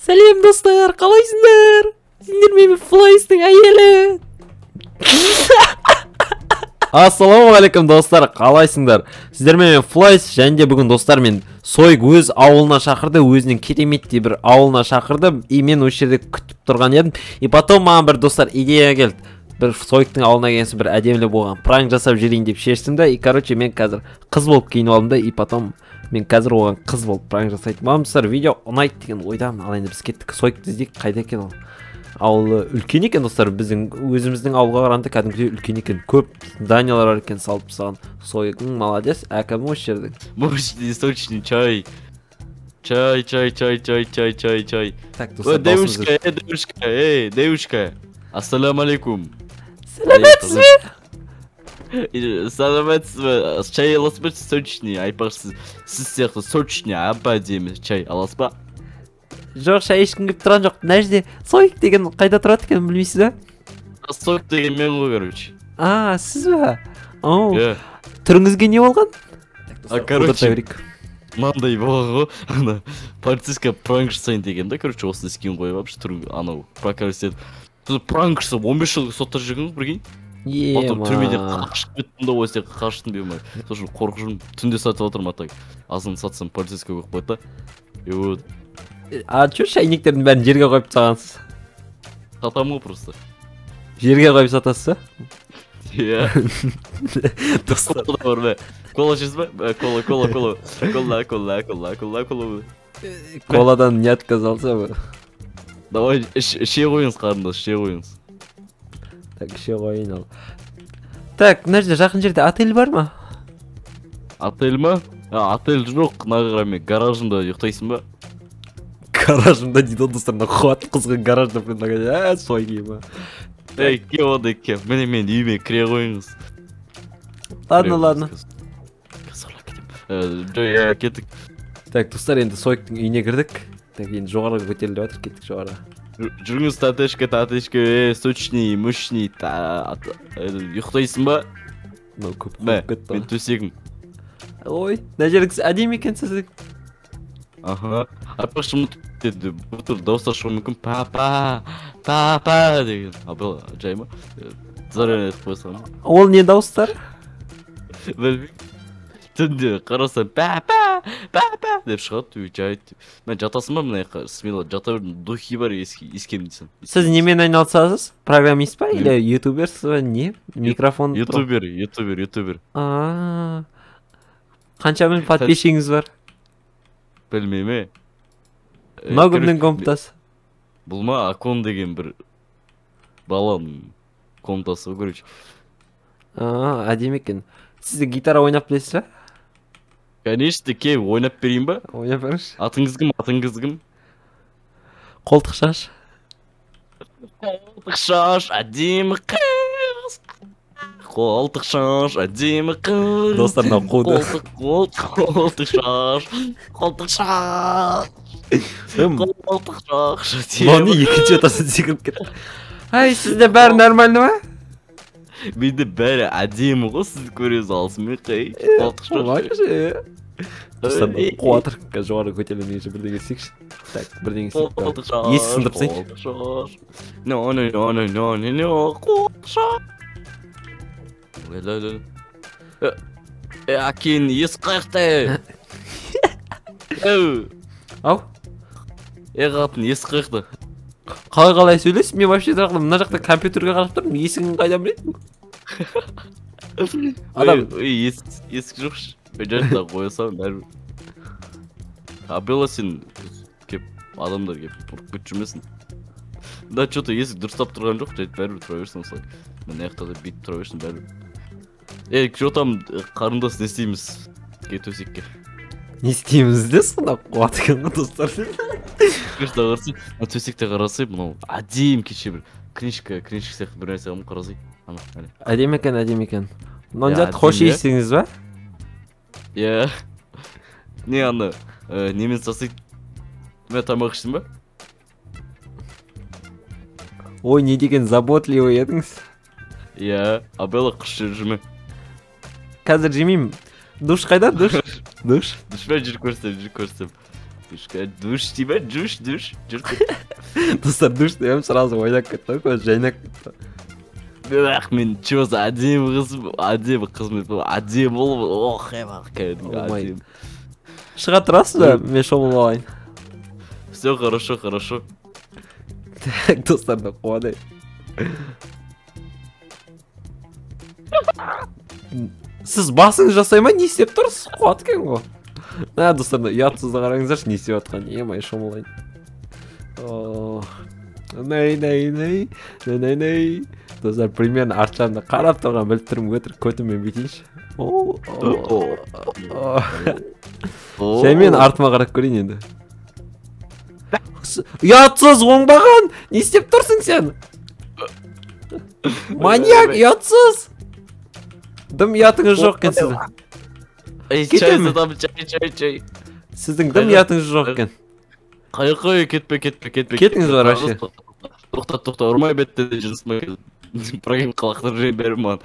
Сәлем достар, қалайсыңдар? Сендер мен Флайстың әйелі. Ассалаумағалейкум достар, қалайсыңдар? Сіздермен мен Флайс, және де бүгін достар мен Сойк өз ауылына шақырды, өзінің кереметтей бір ауылына шақырды, и мен осы жерде күтіп тұрған едім. И потом маған бір достар идея келді. Бір Сойктың ауылына келген соң бір әдемілі болған пранк жасап жіберейін деп шештім да, и короче мен қазір қыз болып киініп алдым да, и потом мен қазір оған қыз болып пранк жасайтын боламын. Достар, видео ұнайды деген ойдамын. Ал енді біз кеттік, Сойкты іздейік, қайда екен ол? Ауылы үлкен екен достар, біздің өзіміздің ауылға қарағанда кәдімгідей үлкен екен. Көп зданиялар бар екен салып тастаған. Сойктың молодец, әкімі осы жердің. Мощный, сочный чай. Чай, чай, чай, чай, чай, чай, чай. Так, достар, девушка, девушка, эй, девушка. Ассалам алейкум. Сәлеметсіз бе? Сәлеметсіз бе? Чай аласыз ба? Сочный, айтпақшы, сіз сияқты сочный, әп-әдемі чай аласыз ба? Жоқ, шай ешкім келіп тұрған жоқ. Мына жерде Сойк деген қайда тұрады екен білмейсіз ба? Сойк деген мен ғой, короче. А, сіз ба? Оу. Түріңізге не болған? А, короче, мынандай болған ғой, ана полицейский пранк жасайын деген да, короче, осындай скин қойып алып, түрің анау прокурор істеді. Пранк жасап 15 жыл сотта жүрген ғой, прикинь. Потом түрмеден қашып кеттім да, осы қаштым деймін. Сосын қорқып жүрмін, түнде сатып отырмын, а так. Азын сатсам полицейский көріп қойды да. И вот. А чё шайнектердің бәрін жерге қойып тастағансыз? Сатамын ғой просто. Жерге қойып сатасыз ба? Иә. Достар. Кола бар ма? Кола ішесіз ба? Кола, кола, кола. Кола, кола, кола, кола, кола. Коладан не отказался бы. Давай, іше қойыңыз, қарындас, іше қойыңыз. Так, іше қойын ал. Так, мына жерде жақын жерде отель бар ма? Отель ма? Отель жоқ, мына қарай мен гаражымда ұйықтайсың ба? Гаражымда дейді достар, мына қуат қызғын гаражда предлагает. Сойки ма. Эй, кел онда, кел. Міне мен үйіме кіре қойыңыз. Ладно, ладно. Жоқ, кеттік. Так, достар, енді Сойктың үйіне кірдік. Так, енді жоғарыға көтеріліп жатыр, кеттік жоғары. Жүріңіз, татешка, татешка, сочный, мощный, ұйықтайсың ба? Мынау көп қуып кетті. Мен төсегім. Ой, мына жеріңіз әдемі екен сіздің. Аха, айтпақшы, ұмытып кетті, бір дауыстар шығуы мүмкін, папа, папа деген. А бұл жай ма? Заранее айтып қоя саламын. Ол не дауыстар? Білмеймін. Түнде қарасам, папа, папа деп шығады, жай деп. Мен жатасың ба мына жаққа? Смело жата бердім, духи бар ескем дейсің. Сіз немен айналысасыз? Программист па или ютуберсіз ба? Не? Микрофон? Ютубер, ютубер, ютубер. А, қанша мың подписчигіңіз бар? Білмеймін. Мынау кімнің комнатасы? Бұл ма, Акон деген бір баланың комнатасы ғой, короче. А, әдемі екен. Сіз гитара ойнап білесіз ба? Конечно, кел, ойнап берейін ба? Ойнап беріңізші. Атыңыз кім, атыңыз кім? Қолтық шаш. Қолтық шаш, әдемі қыз. Қолтық шаш, әдемі қыз. Достар, мынау қуды. Қолтық шаш, қолтық шаш. Қолтық шаш. Мынау не, екінші этаждан секіріп кетті. Ай, сізде бәрі нормально ма? Менде бәрі әдемі ғой, сізді көре салысымен қай. Қолтық шаш. Достар, қуатыр, жоғары көтерілмей бірдеңе істейікші. Так, бірдеңе істейік. Қолтық шаш. Есік сындырып тастайыншы. Қолтық шаш. Но, но, но, но, но, но, қолтық шаш. Әкең, есік қаяқта? Ау? Қатын, есік қаяқта? Қалай қалай сөйлейсіз? Мен вообще мына жақта компьютерге қарап тұрмын, есігін қайдан біледі? Адам есік жоқшы. Мен қоя саламын бәрібір. Абела, сен кеп, адамдар кеп ұрып кетіп жүрмесін. Да, что-то есік дұрыстап тұрған жоқ, жайт бәрібір тұра берсін осылай. Мына жақта да бүйтіп тұра берсін бәрібір. Ей, что там, қарындас, не істейміз? Кел төсекке. Не істейміз де сонда қуат екен ғой достар. Қарасай, төсекте қарасай, мынау әдемі кеше бір книжка, книжка сияқты бір нәрсе алып қарасай. Ана, әне. Әдемі екен, әдемі екен. Мынау зат хош иістіңіз ба? Иә. Не ана, немен сасайды? Мен тамақ іштім ба? Ой, не деген заботливый едіңіз. Иә, Абела, қыш жүрме. Қазір жемеймін. Душ қайда? Душ? Душ? Душпен жүріп көрсем, жүріп көрсем. Душка, душ дей ма? Душ, душ. Жүр. Достар, душ деп сразу ойлап кетті ғой, көзі жайнап кетті. Бірақ мен че за әдемі қыз, әдемі қыз, әдемі болып, ох, кәдімгі әдемі. Шыға тұрасыз ба? Мен шомылып алайын. Все хорошо, хорошо. Так, достар, да қуады. Сіз басыңыз жасай ма, не істеп тұрсыз? Қуады екен ғой. Мә, достар, ұятсызды қараңыздаршы, не істеп жатқан. Емай, шомылайын. Ней, ней, ней, ней, ней. Достар, примерно арт жағымда қарап тұрған біліп тұрмын, өтірік көтіммен бүйтейінші. Жай мен артыма қарап көрейін енді. Ұятсыз, оңбаған! Не істеп тұрсың сен? Маньяк, ұятсыз! Дым ұятыңыз жоқ екен сіздің. Чай сатамын, чай, чай, чай. Сіздің дым ұятыңыз жоқ екен. Қай, кетпе, кетпе, кетпе. Кетіңіз бар вообще. Тоқта, тоқта, ұрмай бетті де жынысыма программа қалақтырып жей беріп маған.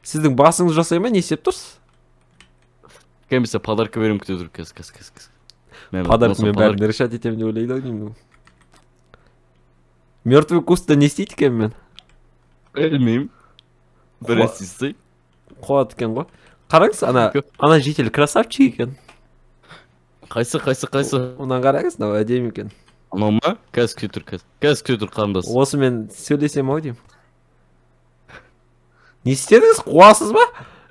Сіздің басыңыз жасай ма, не істеп тұрсыз? Кәмесе подарка беремін, күте тұр, кәз, кәз, кәз, кәз. Подаркамен бәрін решать етемін деп ойлайды ау деймін. Мертвый кустта не істейді екен мен? Білмеймін. Бір істей. Қуады екен ғой. Қараңыз, ана житель красавчик екен. Қайсы, қайсы, қайсы? Онан қараңыз, мынау әдемі екен. Анау ма? Қазір күте тұр, қазір. Қазір күте тұр, қарындас. Осымен сөйлесем ау деймін. Не істедіңіз? Қуасыз ба?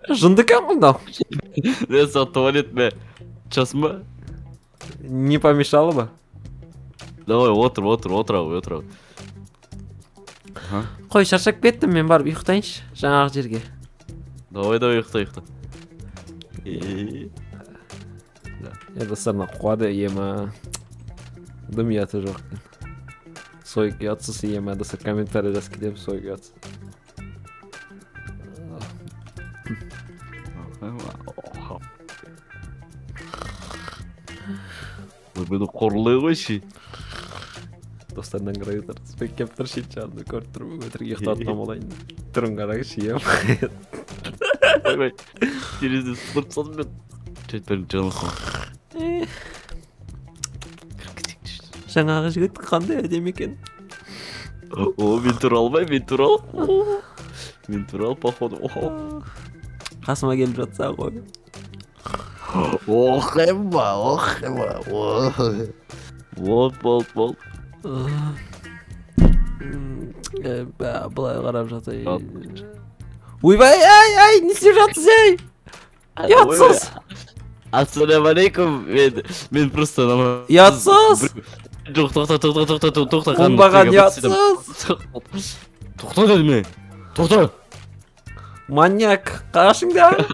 Жынды екен ғой мынау. Не, саған туалет ме? Часың ба? Не помешало бы? Давай, отыр, отыр, отыр, отыр. Қой, шаршап кеттім, мен барып ұйықтайыншы жаңағы жерге. Давай, давай, ұйықта, ұйықта. Е, достар, мына қуады, ема. Дым ұяты жоқ екен. Сойк ұятсыз, ема, достар, комментарий жазып кетемін, сойк ұятсыз. Мені қорлай қойшы. Достардан қараңыздар, түспей келіп тұр, шет жағымды көріп тұрмын, өтірік ұйықтатқан болайын. Түрін қараңызшы, ем. Ойбай, терезе сындырып тастадым мен. Чөт бәрін жанылсың. Жаңағы жігіт қандай әдемі екен. О, мен туралы ма, мен туралы? Мен туралы, походу. Қасыма келіп жатса ғой. Ох, ема, ох, ема. Вот, болды, болды. Былай қарап жатайын. Ойбай, ай, ай, не істеп жатсыз, ей? Ұятсыз! Ассалаумағалейкум, мен просто... Ұятсыз! Жоқ, тоқта, тоқта, тоқта, тоқта. Оңбаған ұятсыз! Тоқта дедім мен, тоқта! Маньяк, қашыңдар!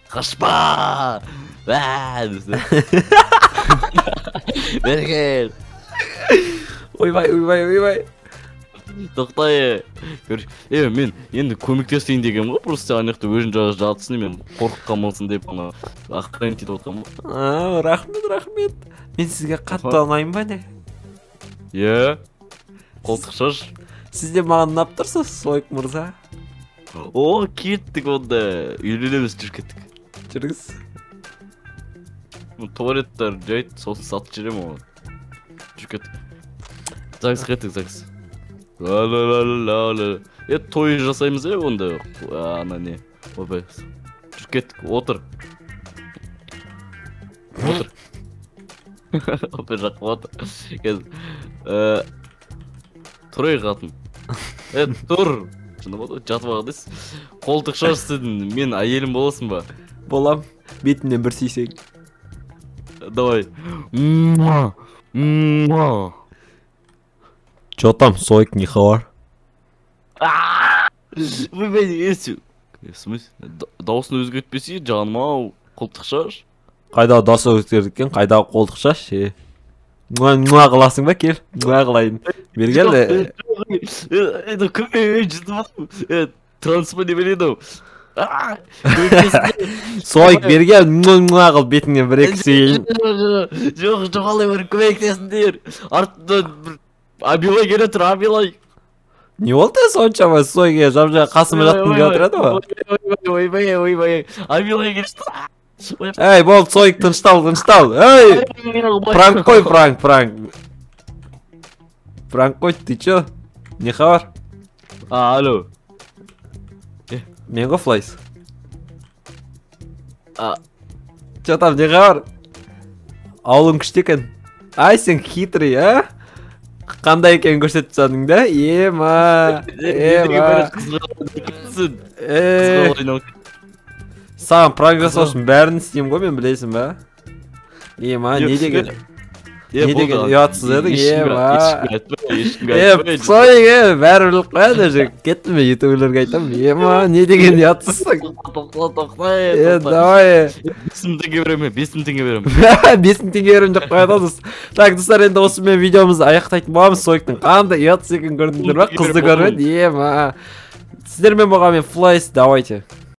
Қашпа! Бері кел! Ойбай, ойбай, ойбай! Тоқта, е. Мен енді көмектесейін дегенмін ғой, просто ана жақта өзің жатсың, мен қорқып қалмасын деп ана охранять етіп отырғанмын ғой. Рахмет, рахмет. Мен сізге қатты ұнаймын ба не? Иә. Қолтық шаш. Сіз де маған ұнап тұрсыз, Сойк мырза. О, кеттік онда. Үйленеміз, жүріп кеттік. Жүріңіз. Туалеттер жайт, сосын сатып жіберемін оны. Жүріп кеттік. Загс кеттік, загс. Ла-ла-ла-ла-ла. Е, той жасаймыз е онда. Ана не. Ойбай. Жүріп кеттік, отыр. Отыр. Ойбай, жақып отыр. Қазір. Тұрайық қатын. Е, тұр. Шынында болды, жатып алған дейсіз. Қолтық шаш сіздің, мен әйелім боласың ба? Болам. Бетімнен бір сүйсең. Давай. Муа. Муа. Чё там, Сойк, не хабар? Вы меня. В смысле? Дауысын өзгертпесе, жаным ау, қолтық шаш. Қайдағы дауысы өзгерді екен, қайдағы қолтық шаш, е. Муа, муа қыласың ба, кел? Муа қылайын. Бері кел. Это кім, жұтып трансма не біледі. Сойк, бері кел, муа, муа қыл, бетіңнен бір екі сүйейін. Жоқ, жоғалай бір көмектесіңдер. Артынан бір Абилай келе тұр, Абилай. Не болды соншама Сойк, жап-жаңа қасыма жаттың деп отырады ғой. Ойбай, ойбай, ойбай. Абилай келе тұр. Ей, болды, Сойк, тыныштал, тыныштал. Ей, пранк қой, пранк, пранк. Пранк қой, ты чё? Не хабар? А, алло. Мен ғой, Флайс. А. Чё там, не хабар? Ауылың күшті екен. Ай, сен хитрый, а? Қандай екенін көрсетіп тастадың да? Ема, ема. Е, саған пранк жасау үшін бәрін істеймін ғой мен, білесің ба? Ема, не деген? Не деген ұятсыз едің, ема. Е, Сойк, е, бәрі біліп қояды уже. Кеттім мен, ютуберлерге айтамын. Ема, не деген ұятсызсың. Тоқта, тоқта. Е, давай. 5000 теңге беремін, 5000 теңге беремін. 5000 теңге беремін деп қояды ғой. Так, достар, енді осымен видеомызды аяқтайтын боламыз. Сойктың қандай ұятсыз екенін көрдіңдер ма? Қызды көрмеді, ема. Сіздермен болған мен, Флайс, давайте.